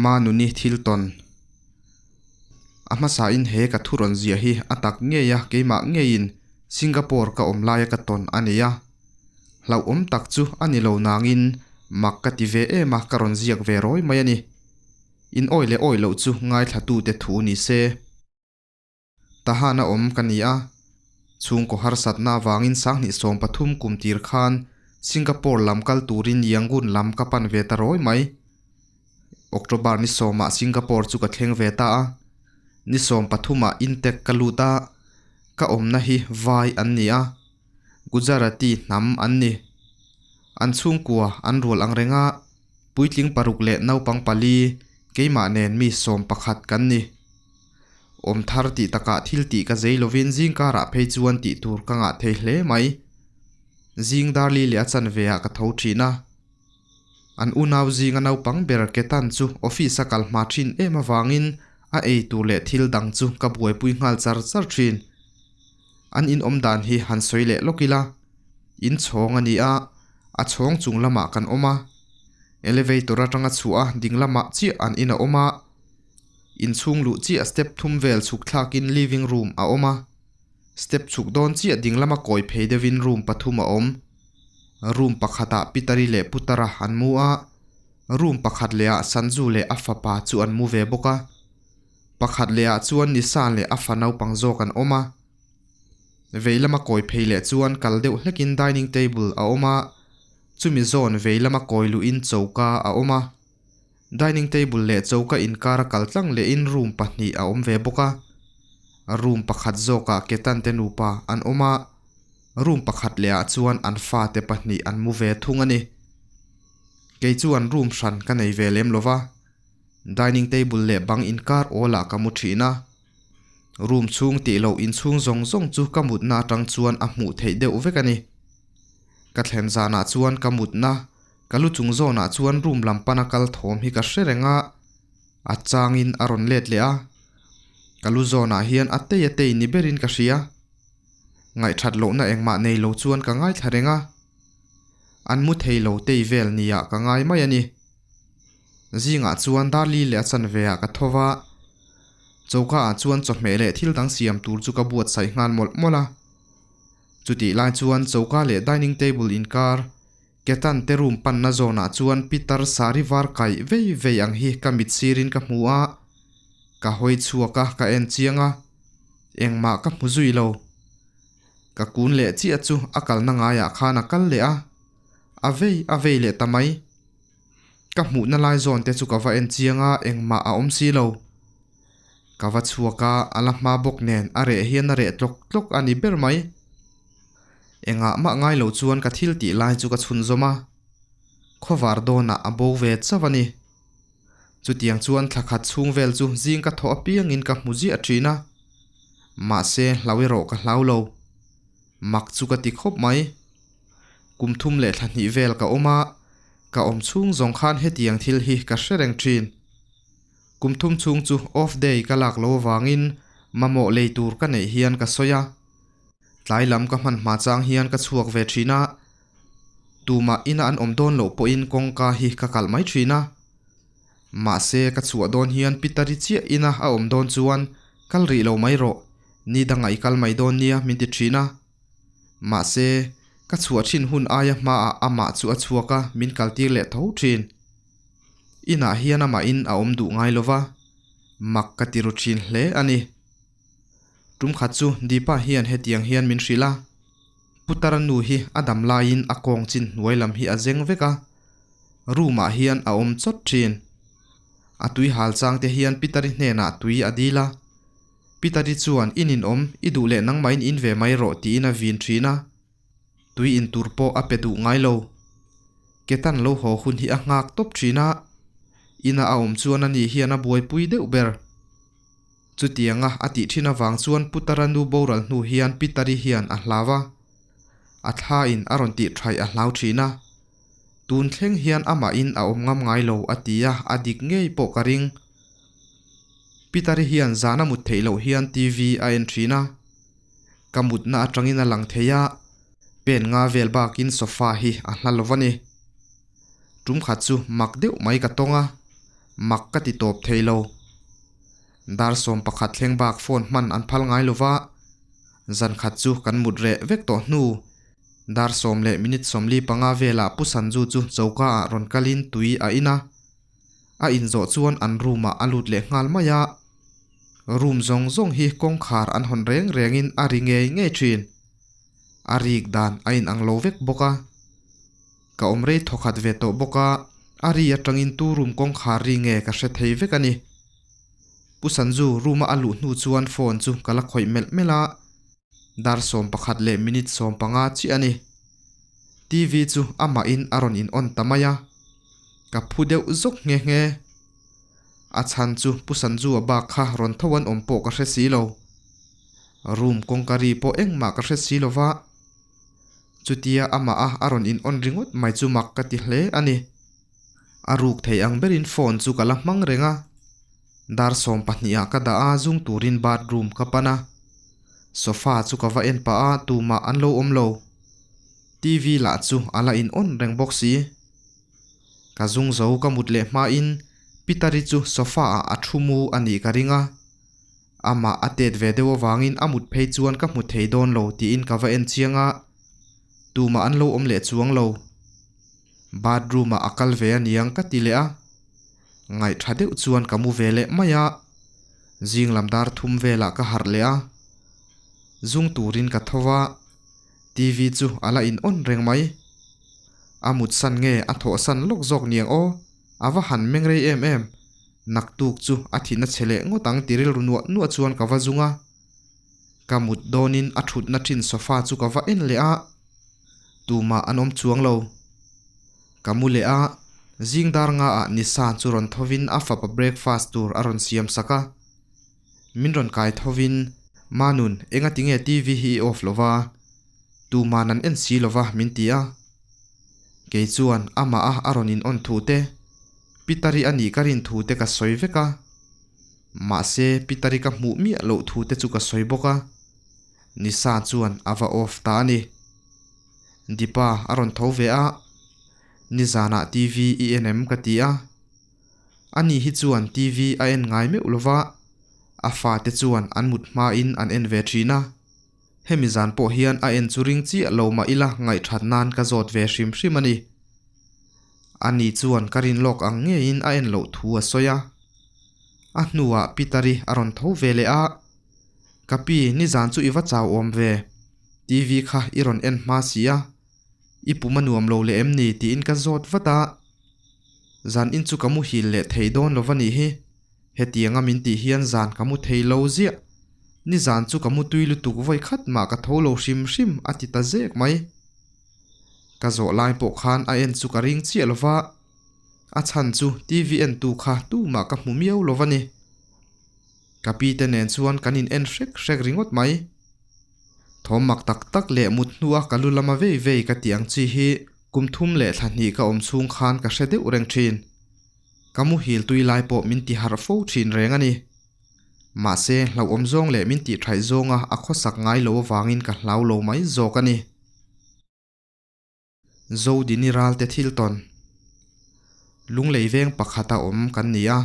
Manuni thil tawn. A hmasain he ka thu rawn ziah hi a tak ngei a, keimah ngeiin Singapore ka awm laia ka tawn a nei a. Hlauhawm tak chu a ni lo nangin mak ka ti ve em a, ka rawn ziak ve rawi mai a ni. In awi leh awi loh chu ngaithlatute thu ni se. Tahana awm ka ni a, chhungkaw harsatna avangin 2013 kum tir khan Singapore lam kal turin Yangon lam ka pan ve ta rawi mai. October ni sawmah Singapore chu ka thleng ve ta a, ni sawmpathumah Intake ka lut a, ka awmna hi vai an ni a, Gujarati hnam an ni. An chhungkua an rual ang reng a, puitling paruk leh naupang pali keimah nen mi sawmpakhat kan ni. Awm thar tih takah thil tih ka zei lovin zing karah phei chuan tih tur ka ngah thei hle mai. Zing darli leh a chanve ah ka tho thin a. An unau zinga naupang ber Ketan chu office a kal hma thin em avangin a ei tur leh thil dang chu ka buaipui nghal char char thin. An inawm dan hi han sawi leh lawk ila. In chhawng a ni a, a chhawng chung lamah kan awm a. Elevator atanga chhuah a ding lamah chiah an in a awm a. Inchhung luh chiah step thum vel chhuk thlakin living room a awm a, step chhuk dawn chiah ding lama kawi phei deuhin room pathum a awm. Room pakhatah Pitari leh Putara an mu a, room pakhat lehah Sanju leh a fapa chu an mu ve bawk a. Pakhat lehah chuan Nisa leh a fa naupang zawk an awm a. Vei lama kawi phei leh chuan kal deuh hlekin dining table a awm a, chumi zawn vei lama kawi luhin choka a awm a. Dining table leh choka inkar a kal tlang lehin room pahnih a awm ve bawk a. Room pakhat zawkah Ketan te nupa an awm a, room pakhat lehah chuan an fate pahnih an mu ve thung a ni. Kei chuan room hran ka nei ve lem lo va, dining table leh bang inkar awlah ka mu thin a. Room chhung tih loh inchhung zawng zawng chu ka mutna atang chuan a hmuh theih deuh vek a ni. Ka thlen zanah chuan ka mutna Ka lu chung zawnah chuan room lam pana kal thawm hi ka hre reng a, a changin a rawn let leh a. Ka lu zawnah hian a tei a tei ni berin ka hria. Ngaihthat lohna engmah nei lo chuan ka ngaithla reng a. An mu thei lo tei vel niah ka ngai mai a ni. Zingah chuan Darli leh a chanve ah ka tho va, choka ah chuan chawhmeh leh thil dang siam tur chu ka buatsaih nghal mawlh mawlh a. Chutih lai chuan choka leh dining table inkar Ketan te room panna zawnah chuan Peter sari var kaih vei vei ang hi ka mit sirin ka hmu a, ka hawi chhuak a, ka en chiang a, engmah ka hmu zui lo. Ka kun leh chiah chu a kalna ngaiah khan a kal leh a, a vei a vei leh ta mai. Ka hmuhna lai zawn te chu ka va en chiang a, engmah a awm si lo. Ka va chhuak a, a la hma bawk nen a reh hian a reh tlawk tlawk a ni ber mai. Engah mah ngai lo chuan ka thil tih lai chu ka chhunzawm a, khawvar dawnah a bo ve chauh a ni. Chutiang chuan thla khat chhung vel chu zing ka thawh apiangin ka hmu ziah thin a, mahse hlau erawh ka hlau lo. Mak chu ka ti khawp mai. Kum thum leh thla hnih vel ka awm a, ka awm chhung zawng khan hetiang thil hi ka hre reng thin. Kum thum chhung chu off day ka lak lo avangin mamawh lei tur ka neih hian ka sawi a. Tlai lam ka hman hma chang hian ka chhuak ve thin a, tumah ina an awm dawn loh pawhin kawngka hi ka kalh mai thin a. Mahse ka chhuah dawn hian Pitari chiah ina a awm dawn chuan kal rih lo mai rawh, ni dangah i kal mai dawn nia min ti thin a. Mahse ka chhuah thin hun aia hmaah amah chu a chhuak a, min kaltir leh tho thin. Inah hian amahin a awm duh ngai lova, mak ka ti ru thin hle a ni. Tum khat chu Deepa hian hetiang hian min hrilh a, Putara nu hi a dam laiin a kawng chin hnuai lam hi a zeng vek a, room ah hian a awm chawt thin. A tui hal chang te hian Pitari hnenah tui a dil a, Pitari chuan i ninawm, i duh leh nangmahin in ve mai rawh tiin a vin thin a, tui in tur pawh a pe duh ngai lo. Ketan lo haw hun hi a nghak tawp thin a, ina a awm chuan ani hian a buaipui deuh ber. Chutianga a tih thin avang chuan Putara nu boral hnu hian Pitari hian a hlau a, a thla in a rawn tih thaih a hlau thin a. Tun thleng hian amahin a awm ngam ngai lo a ti a, a dik ngei pawh ka ring. Pitari hian zan a mut theih loh hian TV a en thin a, ka mutna atangin a lang thei a, pen nga vel bakin sofa hi a hla lo a ni. Tum khat chu mak deuh mai ka tawng a. Mak ka ti tawp thei lo. Dar 11 thleng bak phone hman an phal ngai lova, zan khat chu kan mut reh vek tawh hnu. Dar sawm leh minute 45 velah Pu Sanju chu choka ah rawn kalin tui a in a. A inzawh chuan an room ah a lut leh nghal mai a. Room zawng zawng hi kawngkhar an hawn reng rengin a ri ngei ngei thin. A rik dan a inang lo vek bawk a. Ka awm rei thawkhat ve tawh bawk a, a ri atangin tu room kawngkhar ri nge ka hre thei vek a ni. Pu Sanju room a a luh hnu chuan phone chu ka la khawih melh melh a, dar 11 leh minute 15 chiah a ni. TV chu amahin a rawn in on ta mai a, ka phu deuh zawk nghe nghe. A chhan chu Pu Sanju-a bak kha rawn tho an awm pawh ka hre si lo. Room kawngka ri pawh engmah ka hre si lo va. Chutia amah a a rawn in on ringawt mai chu mak ka ti hle a ni. A ruk thei ang berin phone chu ka la hmang reng a. Dar 12 ah ka dah a zung turin bathroom ka pan a. Sofa chu ka va en pah a tumah an lo awm lo. TV lah chu a la in on reng bawk si. Ka zung zo ka mut leh hmain Pitari chu sofa ah a thu mu a nih ka ring a. Amah a tet ve deuh avangin a mut phei chuan ka hmu thei dawn lo tiin ka va en chiang a, tumah an lo awm leh chuang lo. Bathroom ah a kal ve aniang ka ti leh a, ngaihtha deuh chuan ka mu ve leh mai a. Zing lam dar thum velah ka harh leh a, zung turin ka tho va, TV chu a la in on reng mai. A mut san nge a thawh san lawk zawk niang aw, a va han meng rei em em. Naktuk chu a thihna che leh ngawt ang ti rilru nuah nuah chuan ka va zung a. Ka mut dawnin a thutna thin sofa chu ka va en leh a, tumah an awm chuang lo. Ka mu leh a, zing dar nga ah Nisa chu rawn thovin a fapa breakfast tur a rawn siam sak a. Min rawn kai thovin, Manun, enga tinge TV hi i off lova? Tuman an en si lova min ti a. Kei chuan amah a a rawn in on thu te, Pitari a nih ka rin thu te ka sawi vek a. Mahse Pitari ka hmuh miah loh thu te chu ka sawi bawk a. Nisa chuan a va off ta a ni. Dipa a rawn tho ve a, Nizanah TV i en em ka ti a. Ani hi chuan TV a en ngai meuh lova, a fate chuan an mut hmain an en ve thin a. Hemi zan pawh hian a en chu ring chiah lo mah ila ngaihthat nan ka zawt ve hrim hrim a ni. Ani chuan ka rin lawk ang ngeiin a en loh thu a sawi a. A hnuah Peter-i a rawn tho ve leh a, Ka pi, nizan chu i va chau awm ve. TV kha i rawn en hma si a, i pum a nuam lo leh em ni tiin ka zawt vat a. Zan in chu ka muhil leh thei dawn lo va nih hi. Hetianga min tih hian zan ka mu thei lo ziah. Nizan chu ka mu tui lutuk vawi khat mah ka tho lo hrim hrim a ti ta zek mai. Ka zawh lai pawh khan a en chu ka ring chiah lo va, a chhan chu TV en tu kha tumah ka hmu miau lo va ni. Ka pi te nen chuan kan in en hrek hrek ringawt mai. Thawm mak tak tak leh mut hnua ka lu lama vei vei ka tih ang chi hi kum thum leh thla hnih ka awm chhung khan ka hre deuh reng thin. Ka muhil tui lai pawh min ti harh fo thin reng a ni. Mahse, hlauhawm zawng leh min tih thaih zawnga a khawsak ngai lo avangin ka hlau lo mai zawk a ni. Zodini ralte thil tawn. Lunglei veng pakhata awm kan ni a.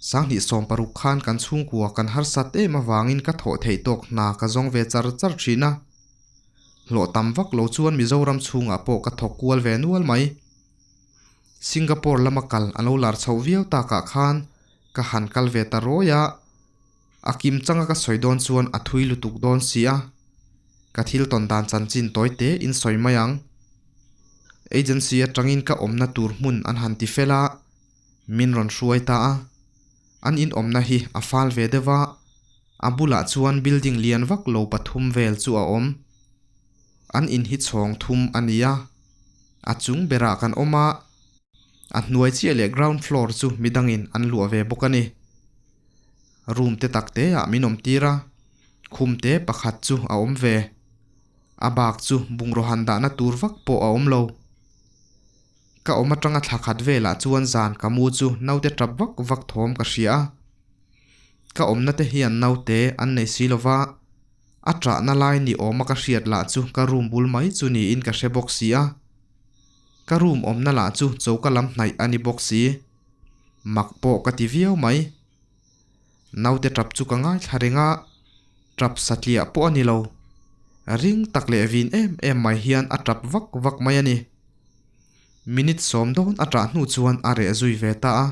2016 khan kan chhungkua kan harsat em avangin ka thawh theih tawk hna ka zawng ve char char thin a. Hlawh tam vak lo chuan Mizoram chhungah pawh ka thawk kual ve nual mai. Singapore lama kal a lo lar chhoh viau takah khan ka han kal ve ta rawi a, a kim changa ka sawi dawn chuan a thui lutuk dawn si a, ka thil tawn dan chanchin tawi te in sawi mai ang. Agency atangin ka awmna tur hmun an han ti fel a, min rawn hruai ta a. An in awmna hi a fal ve deuh a, a bulah chuan building lian vak lo pathum vel chu a awm. An in hi chhawng thum a ni a, a chung berah kan awm a, a hnuai chiah leh ground floor chu midangin an luah ve bawk a ni. Room te tak te ah min awm tir a, khum te pakhat chu a awm ve. A bak chu bungraw han dahna tur vak pawh a awm lo. Ka awm atanga thla khat velah chuan zan ka mu chu naute tap vak vak thawm ka hria a. Ka awmna te hian naute an nei si lova, A ṭahna lai ni awma ka hriat lah chu ka room bul mai chu niin ka hre bawk si a. Ka room awmna lah chu choka lam hnaih a ni bawk si. Mak pawh ka ti viau mai. Naute tap chu ka ngaithla reng a, tap satliah pawh a ni lo. Ring tak leh vin em em mai hian a tap vak vak mai a ni. Minute sawm dawn a tah hnu chuan a reh zui ve ta a.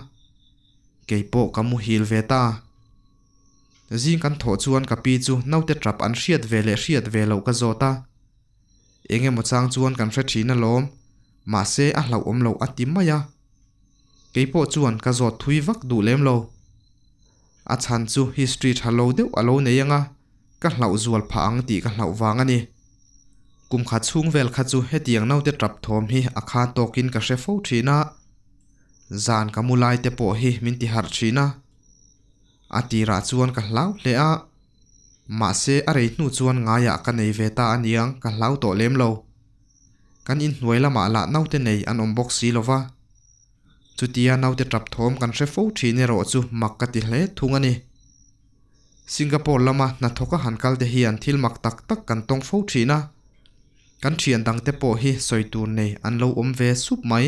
Kei pawh ka muhil ve ta. Zing kan thawh chuan ka pi chu naute tap an hriat ve leh hriat ve loh ka zawt a. Eng emaw chang chuan kan hre thin alawm, mahse a hlauhawm loh a ti mai a. Kei pawh chuan ka zawt thui vak duh lem lo. A chhan chu history tha lo deuh a lo nei anga ka hlauh zual phah ang tih ka hlauh vang a ni. Kum khat chhung vel kha chu hetiang naute tap thawm hi a khan tawkin ka hre fo thin a. Zan ka mu lai te pawh hi min ti harh thin a. A tirah chuan ka hlau hle a. Mahse a rei hnu chuan ngaiah ka nei ve ta aniang ka hlau tawh lem lo. Kan inhnuai lamah lah naute nei an awm bawk si lo va. Chutia naute tap thawm kan hre fo thin erawh chu mak ka ti hle thung a ni. Singapore lama hnathawka han kal te hian thil mak tak tak kan tawng fo thin a. Kan thian dangte pawh hi sawi tur nei an lo awm ve sup mai.